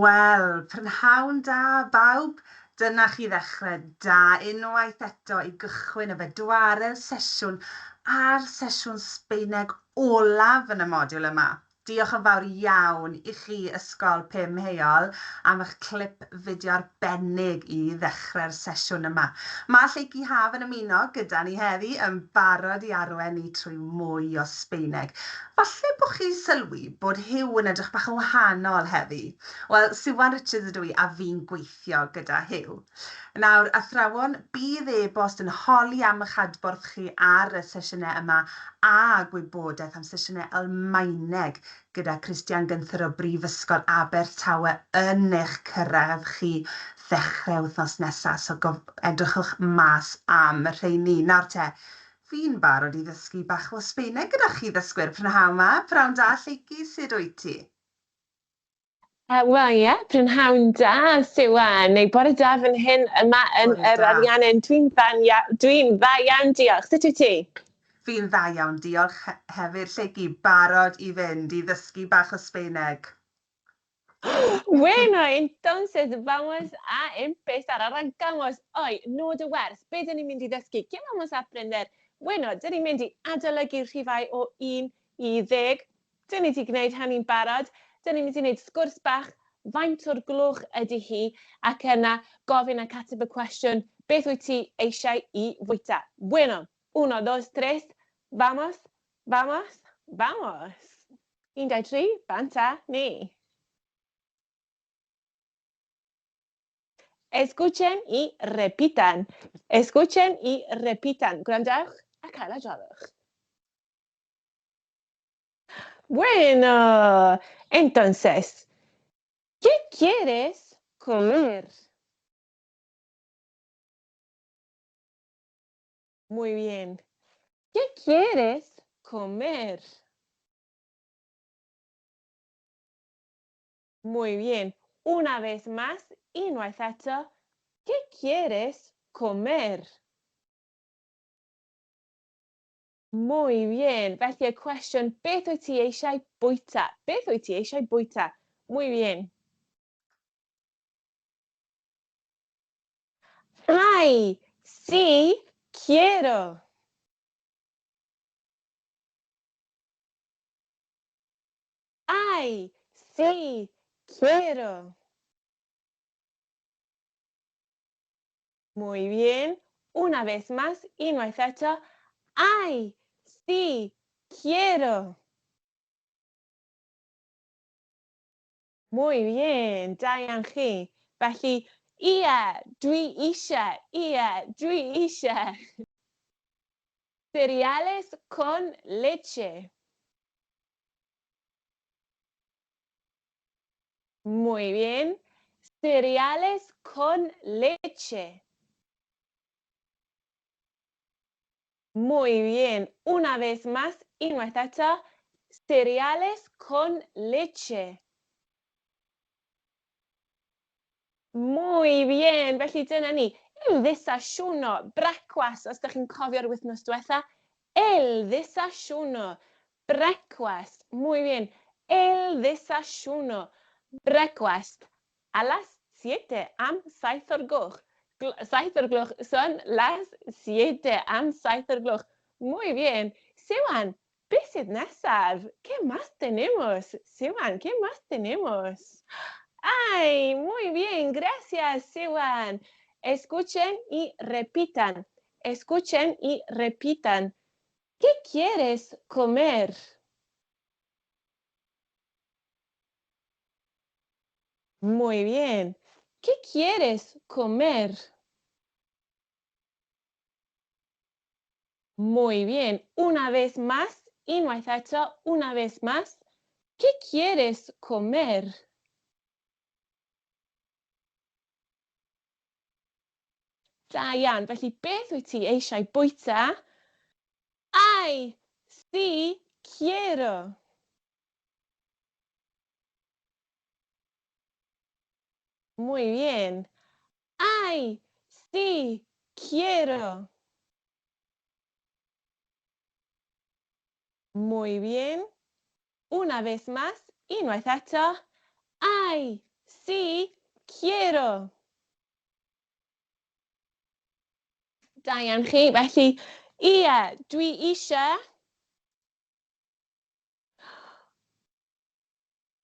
Wel, prynhawn da bawb. Dyna chi ddechrau da unwaith eto i gychwyn y bedwaredd sesiwn a'r sesiwn Sbaeneg olaf yn y modiwl yma. Diolch yn fawr iawn i chi Ysgol Pum Heol am eich clip fideo arbennig i ddechrau'r sesiwn yma. Mae Lleucu Haf yn ymuno gyda ni heddi yn barod i arwain ni trwy mwy o Sbaeneg. Falle bod chi'n sylwi bod Huw yn edrych bach yn wahanol heddi. Wel, Siwan Richards ydw i a fi'n gweithio gyda Huw. Nawr, athrawon, bydd e-bost yn holi am eich adborth chi ar y sesiynau yma a gwybodaeth am sesiynau Almaeneg gyda Christian Günther o Brifysgol Abertawe yn eich cyrraedd chi ddechrau wythnos nesaf, so edrychwch mas am y rheini. Nawr te, fi'n barod i ddysgu bach o Sbaeneg gyda chi ddysgwyr prynhawn 'ma. Prynhawn da, Lleucu, sut wyt ti? Wel ie, prynhawn da, Siwan, neu bore da fan hyn yma yn Bore yr da. Ariannin. Dwi'n dda'n ia- dwi'n dda iawn, diolch. Sut wyt ti? Fi'n dda iawn, diolch hefyd. Lleucu, barod i fynd i ddysgu bach o Sbaeneg. Bueno, entonces vamos a empezar. Arrancamos hoy. Nod y wers. Be dyn ni'n mynd i ddysgu? ¿Qué vamos a aprender? Bueno, dyn ni'n mynd i adolygu rhifau o 1 i 10. Dyn ni 'di gwneud hynny'n barod. Dyn ni'n mynd i wneud sgwrs bach, faint o'r gloch ydy hi, ac yna gofyn ac ateb y cwestiwn, beth wyt ti eisiau i fwyta? Bueno, uno, dos, tres, vamos, vamos, vamos! Un, dau, tri, bant â ni! Escuchen y repitan. Escuchen y repitan. Gwrandewch ac ailadroddwch. Bueno, entonces, ¿qué quieres comer? Muy bien. ¿Qué quieres comer? Muy bien. Una vez más, unwaith eto, ¿qué quieres comer? Muy bien. Felly y cwestiwn, beth wyt ti eisiau bwyta? Beth wyt ti eisiau bwyta? Muy bien. Ay, sí, quiero. Ay, sí, quiero. Muy bien. Una vez más, unwaith eto. Ay, sí, quiero. Muy bien, da iawn chi. Felly, ie, dwi eisiau, ie, dwi eisiau. Cereales con leche. Muy bien. Cereales con leche. Muy bien. Una vez más, unwaith eto. Cereales con leche. Muy bien. Felly dyna ni. El desayuno, brecwast, os ydych chi'n cofio'r wythnos diwetha. El desayuno, brecwast. Muy bien. El desayuno, brecwast. A las siete, am saith o'r gloch. Saith o'r gloch, son las siete, am saith o'r gloch. Muy bien. Siwan, beth sydd nesaf? ¿Qué más tenemos? Siwan, ¿qué más tenemos? Ay, muy bien, gracias, Siwan. Escuchen y repitan. Escuchen y repitan. ¿Qué quieres comer? Muy bien. ¿Qué quieres comer? Muy bien. Una vez más, unwaith eto, una vez más. ¿Qué quieres comer? Da iawn. Felly, beth wyt ti eisiau bwyta? Ay, sí, quiero. Muy bien. Ay, sí, quiero. Muy bien. Una vez más, unwaith eto. Ay, sí, quiero. Da iawn chi. Felly, ie, dwi eisiau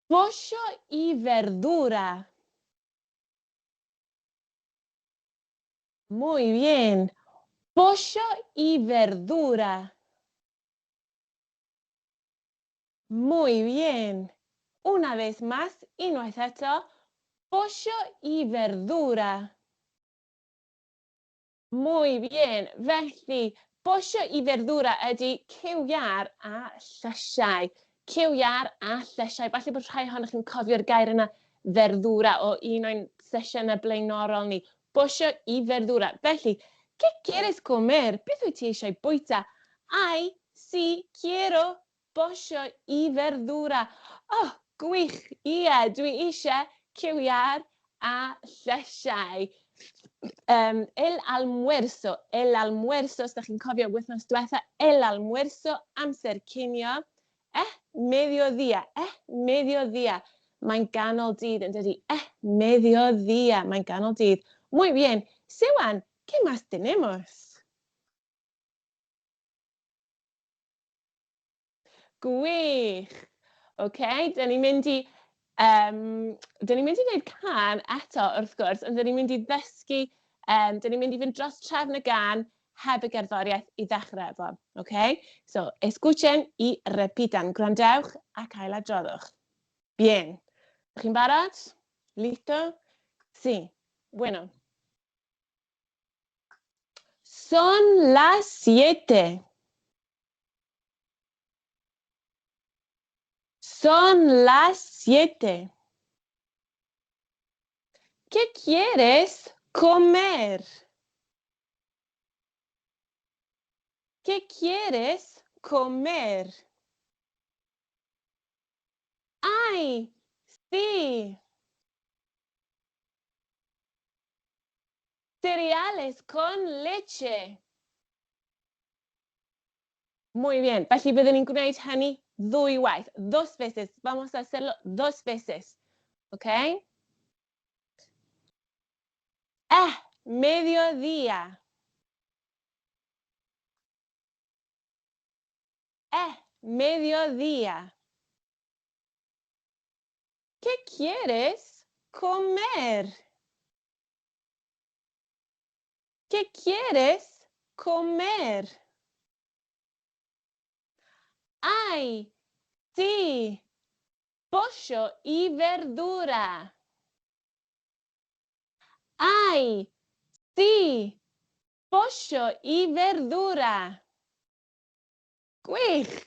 pollo y verdura. Muy bien. Pollo y verdura. Muy bien. Una vez más, unwaith eto, pollo y verdura. Muy bien. Felly, pollo y verdura ydy cyw iâr a llysiau. Cyw iâr a llysiau. Falle bod rhai ohonoch chi'n cofio'r gair yna, verdura, o un o'n sesiynau blaenorol ni. Pollo y verdura. Felly, ¿qué quieres comer? Beth wyt ti eisiau bwyta? Ay, sí, quiero pollo y verdura. Oh, gwych! Ie, dwi eisiau cyw iâr a llysiau. El almuerzo, el almuerzo, os da chi'n cofio wythnos diwetha, el almuerzo, amser cinio. Eh, mediodía, eh, mediodía. Mae'n ganol dydd yn dydy. Eh, mediodía, mae'n ganol dydd. Muy bien. Siwan, ¿qué más tenemos? Gwych! OK, dyn ni'n mynd i, dyn ni'n mynd i wneud cân eto wrth gwrs, ond dyn ni'n mynd i ddysgu, dyn ni'n mynd i fynd dros trefn y gân heb y gerddoriaeth i ddechrau efo. OK? So, escuchen y repitan. Gwrandewch ac ailadroddwch. Bien. Ydych chi'n barod? Listo? Sí. Bueno. Son las 7. Son las 7. ¿Qué quieres comer? ¿Qué quieres comer? Ay, sí. Cereales con leche. Muy bien. Felly byddwn ni'n gwneud hynny ddwy waith. Dos veces. Vamos a hacerlo dos veces. ¿Ok? Eh, mediodía. Eh, mediodía. ¿Qué quieres comer? ¿Qué quieres comer? Ay, sí, pollo y verdura. Ay, sí, pollo y verdura. Gwych!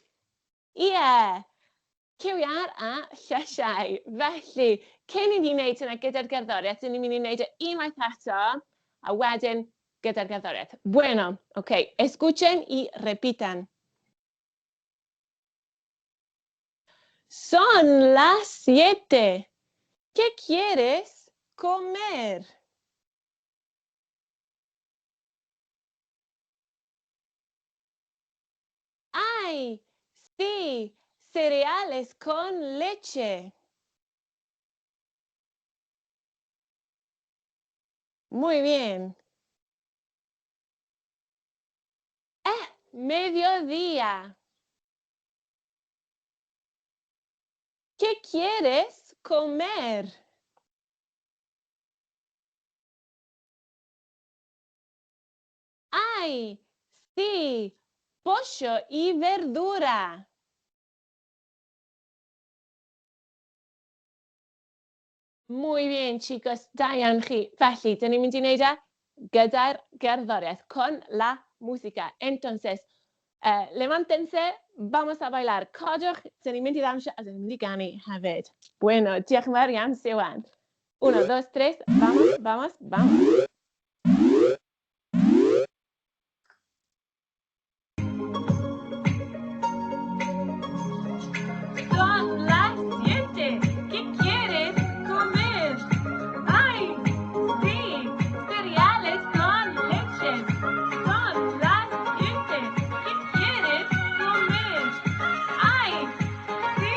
Ie, cyw iâr a llysiau. Felly, cyn i ni wneud hynna gyda'r gerddoriaeth, dyn ni'n mynd i wneud e unwaith eto, a wedyn gyda'r gerddoriaeth. Bueno, ok, escuchen y repitan. Son las 7. ¿Qué quieres comer? Ay, sí, cereales con leche. Muy bien. Eh, mediodía. ¿Qué quieres comer? Ay, sí, pollo y verdura. Muy bien, chicos, da iawn chi. Felly, dyn ni'n mynd i wneud e gyda'r gerddoriaeth, con la música. Entonces, levántense, vamos a bailar. Codwch, dyn ni'n mynd i ddawnsio a dyn ni'n mynd i ganu hefyd. Bueno, diolch yn fawr iawn, Siwan. Uno, dos, tres, vamos, vamos, vamos. Son las 7. ¿Qué quieres comer? Ay, sí, cereales con leche. Son las 7. ¿Qué quieres comer? Ay, sí,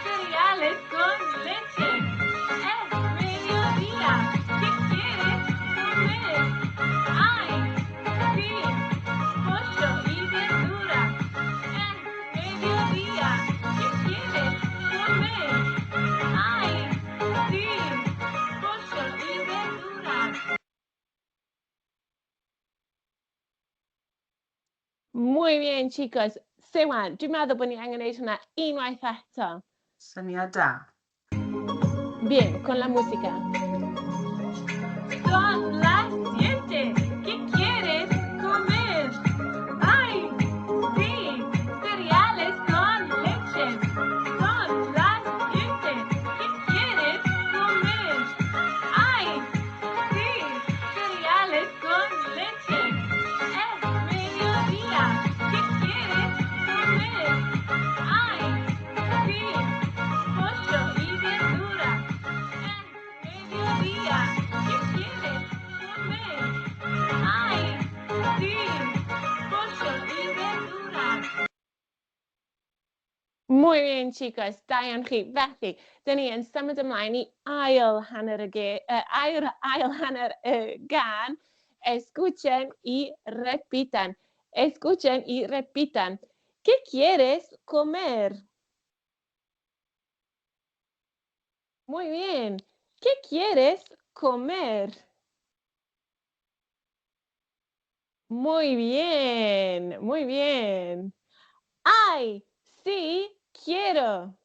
cereales con leche. Es Muy bien, chicos. Siwan, dwi'n meddwl bod ni angen gwneud hwnna unwaith eto. Syniad da. Bien, con la música. Son las 7. ¿Qué quieres comer? ¡Ay! Sí, cereales con leche. Son las 7. ¿Qué quieres comer? ¡Ay! Sí, cereales con leche. Es mediodía. ¿Qué quieres comer? ¡Ay! Sí, pollo y verdura. Es mediodía. ¿Qué quieres comer? ¡Ay! Sí, pollo y verdura. Muy bien, chicos, da iawn chi. Felly, dyn ni yn symud ymlaen i ail hanner y, ge, ail, ail hanner y gân. Escuchen y repitan. Escuchen y repitan. ¿Qué quieres comer? Muy bien. ¿Qué quieres comer? Muy bien, muy bien. ¡Ay! Sí, quiero.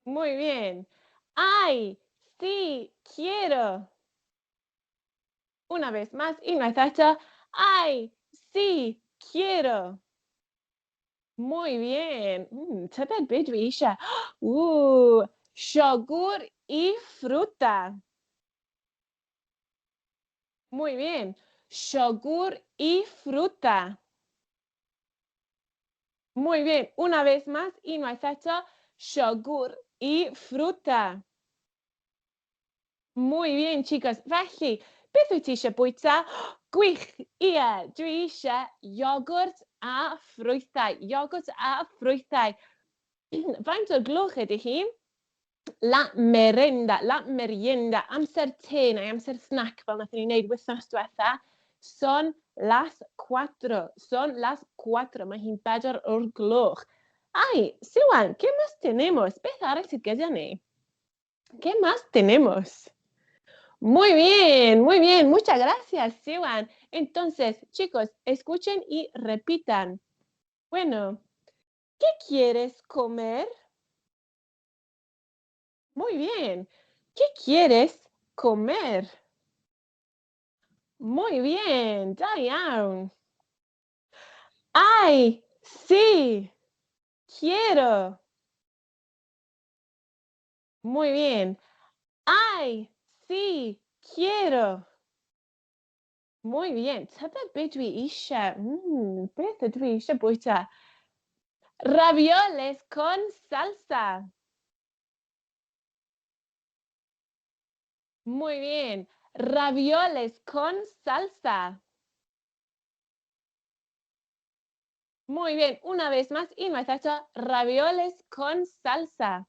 Muy bien. ¡Ay! Sí, quiero. Una vez más, unwaith eto. ¡Ay! Sí, quiero. Muy bien. Tybed be dwi eisiau? Ww, siogwr y fruta. Muy bien. Yogur y fruta. Muy bien. Una vez más, unwaith eto. Yogur y fruta. Muy bien, chicos. Felly, beth wyt ti eisiau bwyta? Gwych! Ie, dwi eisiau iogwrt a ffrwythau. Iogwrt a ffrwythau. Faint o'r gloch ydy hi? La merenda, la merienda, amser te neu amser snack fel nathon ni wneud wythnos diwetha. Son las cuatro. Son las cuatro. Mae hi'n bedwar o'r gloch. Ai, Siwan, ¿qué más tenemos? Beth arall sydd gyda ni? ¿Qué más tenemos? Muy bien, muy bien. Muchas gracias, Siwan. Entonces, chicos, escuchen y repitan. Bueno, ¿qué quieres comer? Muy bien. ¿Qué quieres comer? Muy bien, da iawn. Ay, sí, quiero. Muy bien. Ay, sí, quiero. Muy bien. Tybed be dwi eisiau? Beth ydw i eisiau bwyta? Ravioles con salsa. Muy bien. Ravioles con salsa. Muy bien. Una vez más, unwaith eto. Ravioles con salsa.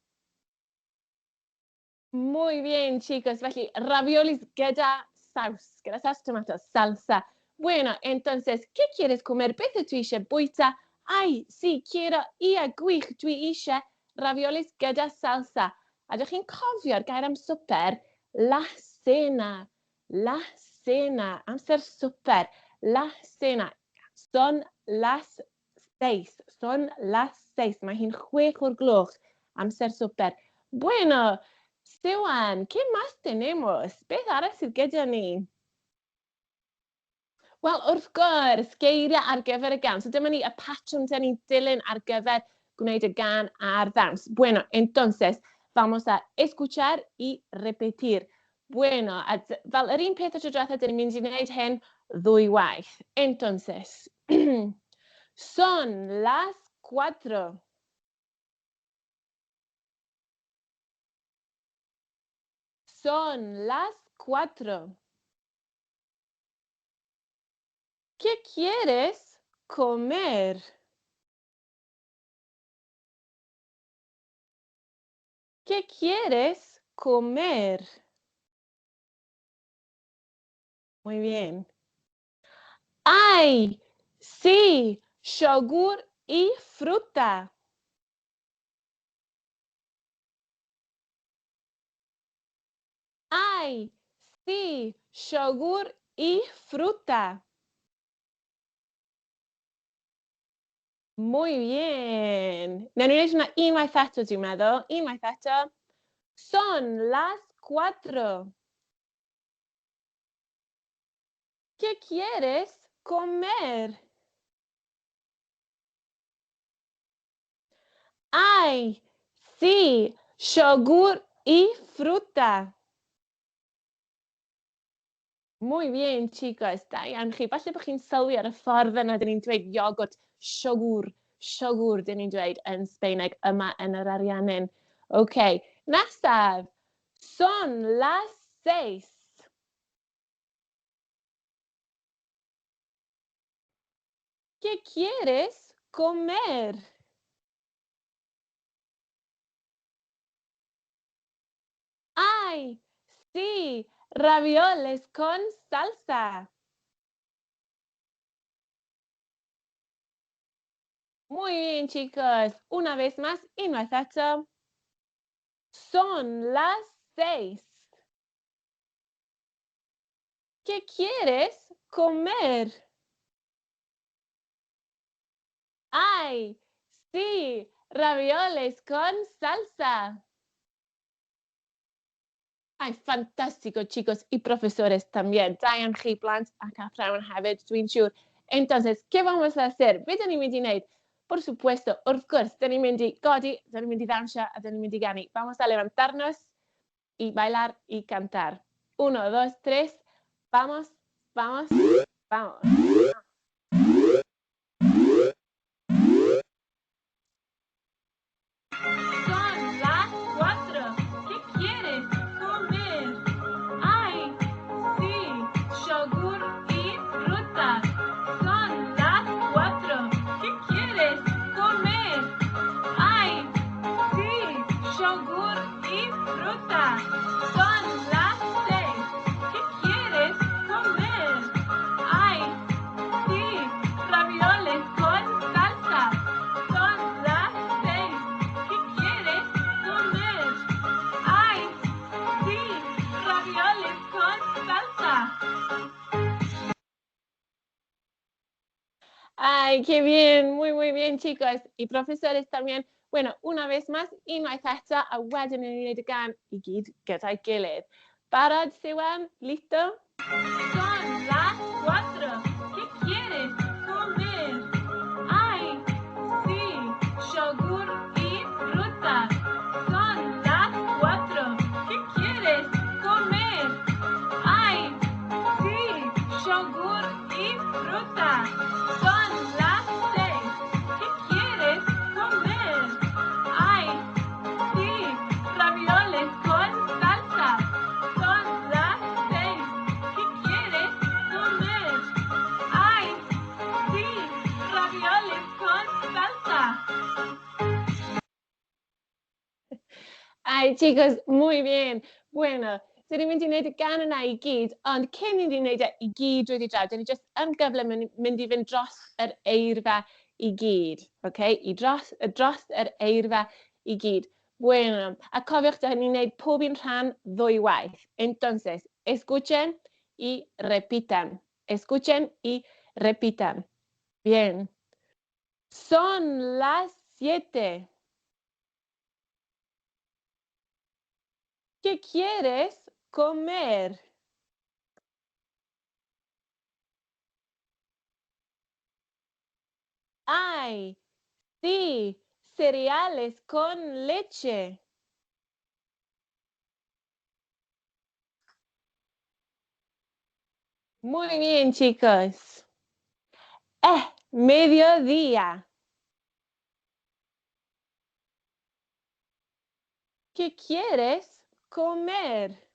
Muy bien, chicos. Felly, raviolis gyda saws, gyda saws tomato, salsa. Bueno, entonces, ¿qué quieres comer? Beth ydw i eisiau bwyta? Ay, sí, quiero. Ia, gwych, dwi eisiau raviolis gyda salsa. A ydych chi'n cofio'r gair am swper? La cena. La cena. Amser swper. La cena. Son las seis. Son las seis. Mae hi'n 6 o'r gloch. Amser swper. Bueno, Siwan, ¿qué más tenemos? Beth arall sydd gyda ni? Wel, wrth gwrs, geiriau ar gyfer y gân. So dyma ni y patrwm dyn ni'n dilyn ar gyfer gwneud y gân a'r ddawns. Bueno, entonces, vamos a escuchar y repetir. Bueno, a fel yr un peth o tro diwetha, dyn ni'n mynd i wneud hyn ddwy waith. Entonces, son las 4. Son las 4. ¿Qué quieres comer? ¿Qué quieres comer? Muy bien. ¡Ay! Sí, yogur y fruta. ¡Ay! Sí, yogur y fruta. Muy bien. Newn ni wneud hwnna unwaith eto, dwi'n meddwl. Unwaith eto. Son las cuatro. ¿Qué quieres comer? Ay, sí, yogur y fruta. Muy bien, chicos. Da iawn chi. Falle bod chi'n sylwi ar y ffordd yna dyn ni'n dweud iogwrt, siwgr, siwgr dyn ni'n dweud yn Sbeineg yma yn yr Ariannin. OK, nesaf. Son las seis. ¿Qué quieres comer? Ay, sí, ravioles con salsa. Muy bien, chicos. Una vez más, unwaith eto. Son las seis. ¿Qué quieres comer? Ay, sí, ravioles con salsa. Ay, fantástico, chicos, y profesores también. Da iawn chi, blant ac athrawon hefyd, dwi'n siŵr. Entonces, ¿qué vamos a hacer? Be dyn ni'n mynd i wneud? Por supuesto, wrth gwrs, dyn ni'n mynd i godi, dyn ni'n mynd i ddawnsio a dyn ni'n mynd i ganu. Vamos a levantarnos y bailar y cantar. Uno, dos, tres, vamos, vamos, vamos. Son las cuatro. ¿Qué quieres comer? Ay, sí, yogur y fruta. Son las cuatro. ¿Qué quieres comer? Ay, sí, yogur y fruta. Son las seis. ¿Qué quieres comer? Ay, sí, ravioles con salsa. Son las seis. ¿Qué quieres comer? Ay, sí, ravioles con salsa. Ay, qué bien, muy, muy bien, chicos. Y profesores también. Bueno, una vez más, unwaith eto, a wedyn ni'n gwneud y gân i gyd gyda'i gilydd. Barod, Siwan? Listo? Son las cuatro. ¿Qué quieres comer? Ay, sí, yogur y fruta. Son las cuatro. ¿Qué quieres comer? Ay, sí, yogur y fruta. Son las seis. ¿Qué quieres comer? Ay, sí, ravioles con salsa. Son las seis. ¿Qué quieres comer? Ay, sí, ravioles con salsa. Ay, chicos, muy bien. Bueno, so ni'n mynd i wneud y gân yna i gyd, ond cyn i ni wneud e i gyd drwy draw, dyn ni jyst yn gyflym yn mynd i fynd dros yr eirfa i gyd. Okay? I dros, dros yr eirfa i gyd. Bueno, a cofiwch, dyn ni'n wneud pob un rhan ddwy waith. Entonces, escuchen y repitan. Escuchen y repitan. Bien. Son las siete. ¿Qué quieres comer? Ay, sí, cereales con leche. Muy bien, chicos. Es mediodía. ¿Qué quieres comer?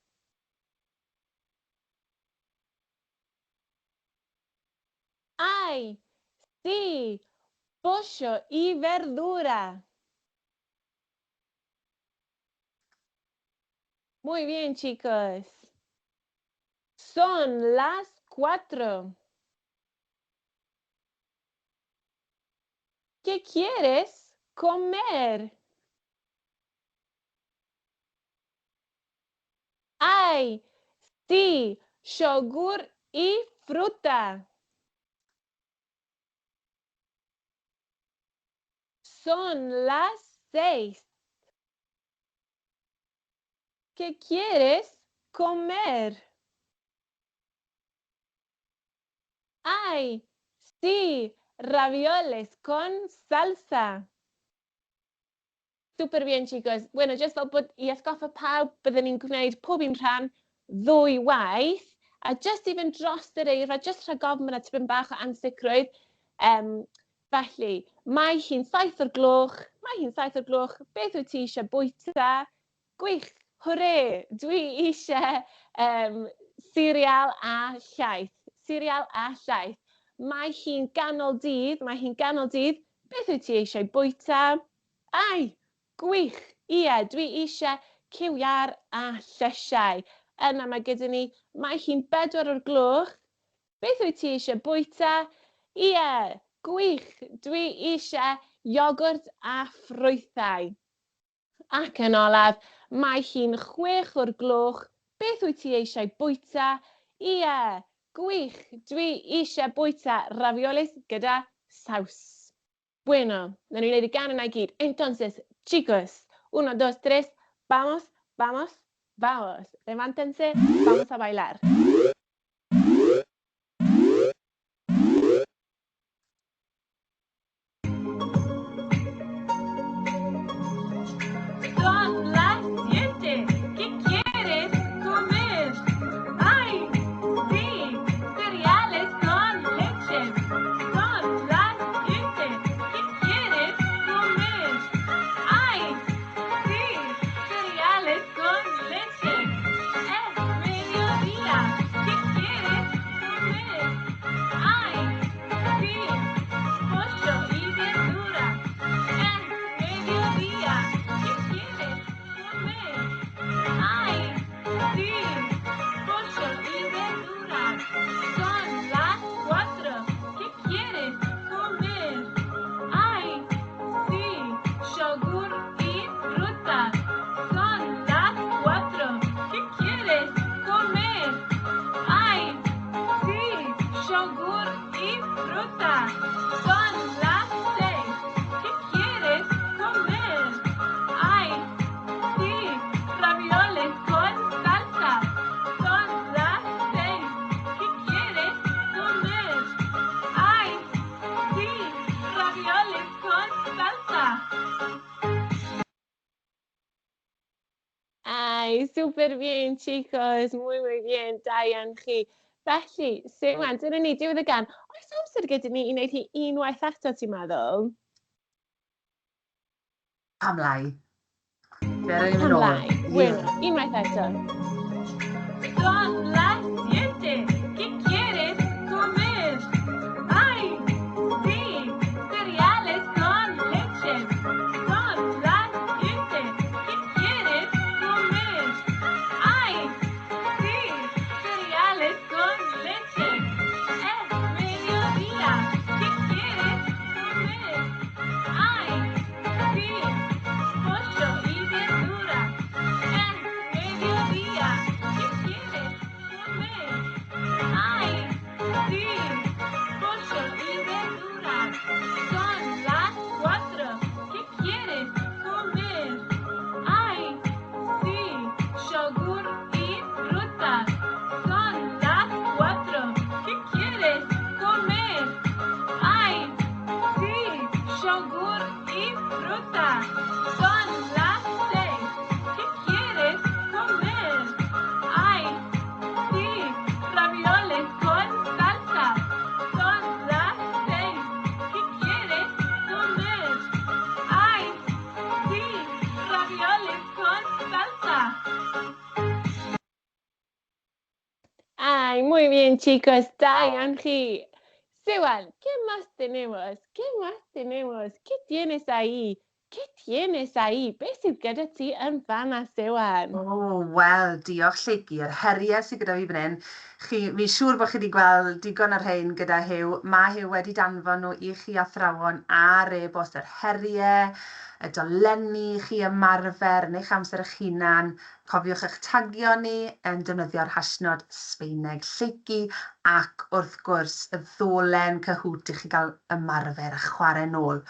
Ay, sí, pollo y verdura. Muy bien, chicos. Son las cuatro. ¿Qué quieres comer? Ay, sí, yogur y fruta. Son las 6. ¿Qué quieres comer? Ay, sí, ravioles con salsa. Super bien, chicos. Bueno, just fel bod i atgoffa pawb, byddwn ni'n gwneud pob un rhan ddwy waith, a just i fynd dros yr eirfa, just rhag ofn bod 'na tipyn bach o ansicrwydd. Felly, mae hi'n 7 o'r gloch, mae hi'n 7 o'r gloch, beth wyt ti eisiau bwyta? Gwych, hwre, dwi eisiau cereal a llaeth, cereal a llaeth. Mae hi'n ganol dydd, mae hi'n ganol dydd, beth wyt ti eisiau bwyta? Ai, gwych, ie, dwi eisiau cyw iâr a llysiau. Yna mae gyda ni, mae hi'n 4 o'r gloch, beth wyt ti eisiau bwyta? Ie, gwych, dwi eisiau iogwrt a ffrwythau. Ac yn olaf, mae hi'n 6 o'r gloch, beth wyt ti eisiau bwyta? Ie, gwych, dwi eisiau bwyta raviolis gyda saws. Bueno, nawn ni wneud y gân yna i gyd. Entonces, chicos, uno, dos, tres, vamos, vamos, vamos. Levántense, vamos a bailar. Son las 7. ¿Qué quieres comer? Ay, sí, cereales con leche. Son las 7. ¿Qué quieres comer? Ay, sí, cereales con leche. Es mediodía. ¿Qué quieres comer? Ay, sí, pollo y verduras. Es mediodía. ¿Qué quieres comer? Ay, sí, pollo y verduras. Son las 4. ¿Qué quieres comer? Ay, sí, yogur y fruta. Son las 4. ¿Qué quieres comer? Ay, sí, yogur y fruta. Son las 6. ¿Qué quieres comer? Ay, sí, ravioles con salsa. Son las 6. ¿Qué quieres comer? Ay, sí, ravioles con salsa. Ay, super bien, chicos. Muy, muy bien. Da iawn chi. Felly, Siwan, dyna ni, diwedd y gân. Oes amser gyda ni i wneud hi unwaith eto, ti'n meddwl? Pam lai? Dere ni Pam mynd nôl. lai? Bueno, unwaith eto. Son las 7. ¿Qué quieres comer? Ay, sí, cereales con leche. Son las 7. ¿Qué quieres comer? Ay, sí, cereales con leche. Es mediodía. ¿Qué quieres comer? Ay, sí, pollo y verduras. Es mediodía. ¿Qué quieres comer? Ay, sí, pollo y verduras. Son las 4. ¿Qué quieres comer? Ay, sí, yogur y fruta. Son las 4. ¿Qué quieres comer? Ay, sí, yogur y fruta. Son las 6. ¿Qué quieres comer? Ay, sí, ravioles con salsa. Son las 6. ¿Qué quieres comer? Ay, sí, ravioles con salsa. Ay, muy bien, chicos. Da iawn chi. Siwan, ¿qué más tenemos? ¿Qué más tenemos? ¿Qué tienes ahí? ¿Qué tienes ahí? Beth sydd gyda ti yn fanna, Siwan? O, wel, diolch Lleucu. Yr heriau sydd gyda fi fan hyn. Chi, fi'n siŵr bod chi wedi gweld digon ar rhain gyda Huw. Mae Huw wedi danfon nhw i chi athrawon ar e-bost, yr heriau, y dolenni i chi ymarfer yn eich amser eich hunan. Cofiwch eich tagio ni yn defnyddio'r hashnod Sbaeneg Lleucu ac wrth gwrs y ddolen Kahoot i chi gael ymarfer a chwarae nôl.